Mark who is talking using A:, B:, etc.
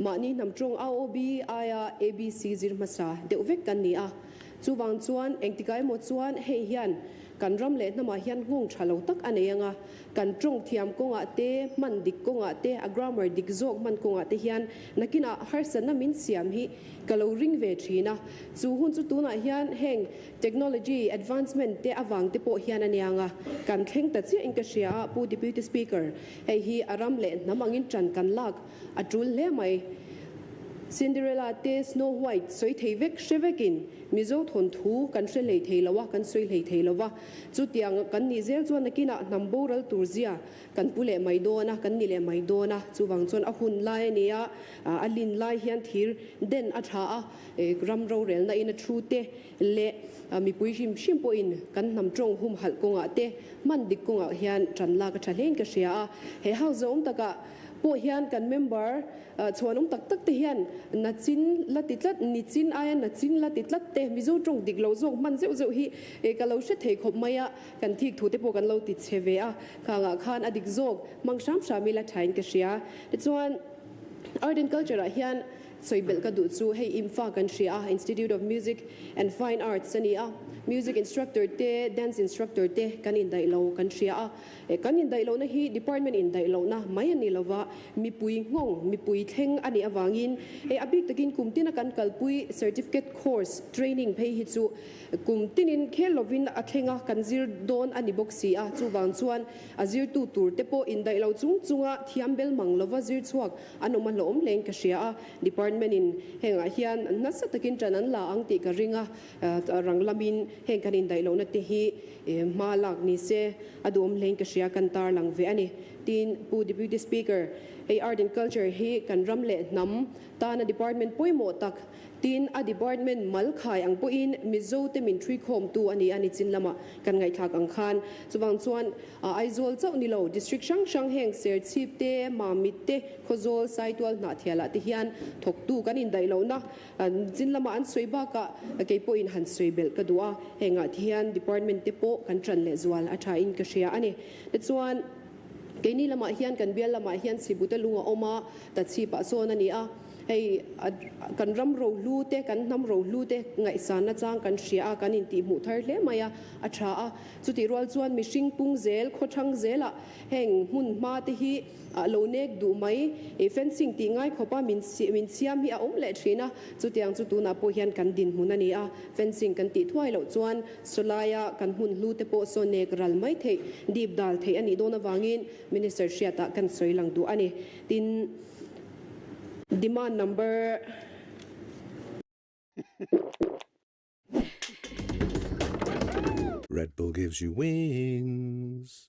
A: Mahni hnam tawng AOB aia ABC zir hmasa deuh vek kan ni a. Chuvang chuan engtikah emaw chuan hei hian kan ram leh hnamah hian nghawng tha lo tak a nei ang a. Kan tawng thiam kawngah te, hman dik kawngah te, a grammar dik zawk hman kawngah te hian nakinah harsatna min siam hi ka lo ring ve thin a. Chu hun chu tunah hian heng technology advancement te avang te pawh hian a niang a, kan thleng ta chiah in ka hria a, Pu Deputy Speaker, hei hi a ram leh hnam angin tan kan lak a tul hle mai. Cinderella te Snow White sawi thei vek hre vekin Mizo thawnthu kan hre hlei thei lo a, kan sawi hlei thei lo va. Chutiang kan nih zel chuan nakinah hnam boral tur zia kan pu leh mai dawn a, kan ni leh mai dawn a. Chuvang chuan a hun lai a ni a, a lin lai hian thir den a tha a, ram rorelna in a thu te leh mipui hrim hrim pawhin kan hnam tawng humhalh kawngah te hman dik kawngah hian tan lak a tha hlein ka hria a. He house zawng takah pawh hian kan member chhuanawm tak tak te hian nachin la ti tlat, nichin aia nachin la ti tlat te Mizo tawng dik lo zawk hman zeuh zeuh hi ka lo hre thei khawp mai a, kan thik thu te pawh kan lo ti chhe ve a, khangah khan a dik zawk hmang hram hram ila thain ka hria. Tichuan Art and Culture ah hian Sawi belh ka duh chu hei IMFA kan hria a, Institute of Music and Fine Arts a ni a, Music instructor te, Dance instructor te kan indaih lo kan hria a. Kan indaih lohna hi Department indaih lohna mai a ni lova, mipui nghawng, mipui thleng a nih avangin hei a bik takin kum tina kan kalpui Certificate Course Training phei hi chu kum tinin khel lovin a thleng a, kan zir dawn a ni bawk si a, chuvang chuan a zirtu tur te pawh indaih lo chung chunga thiam bel mang lova zir chhuak An awm a hlawm hlein ka hria a, Department in hengah hian nasa takin ṭan an la ang tih ka ring a, rang lamin heng kan indaih lohna te hi hma lak ni se a duhawm hlein ka hria kan tarlang ve a ni. Tin, Pu Deputy Speaker, hei Art and Culture hi kan ram leh hnam tana department pawimawh tak Tin, a department mal khai ang pawhin Mizo te min thuikhawmtu a ni a, nichin lama kan ngaihthlak ang khan. Chuvang chuan Aizawl chauh ni lo, district hrang hrang heng Serchhip te, Mamit te, Khawzawl, Saitual, Hnahthialah te hian thawktu kan indaih lohna nichin lama an sawi bakah kei pawhin han sawi belh ka duh a, hengah te hian department te pawh kan ṭan lehzual a ṭhain ka hria a ni. Tichuan, keini lamah hian kan bial lamah hian Sibuta lung a awm a, Tachhipah sawn a ni a. Hei kan ram rohlu te, kan hnam rohlu te ngaihsanna chang kan hria a, kan intihhmuh thar hle mai a, a tha a. Chutih rual chuan mihring pung zel, khawthang zelah heng hmun hma te hi lo nek duh mai, fencing tih ngai khawpa min min siam hi a awm leh thin a. Chutiang chu tunah pawh hian kan dinhmun a ni a, fencing kan tih thuai loh chuan sawlaia kan hmun hlu te pawh saw nek ral mai theih, dip dal theih a nih dawn avangin Minister hriatah kan sawi lang duh a ni. Tin, demand number.
B: Red Bull gives you wings.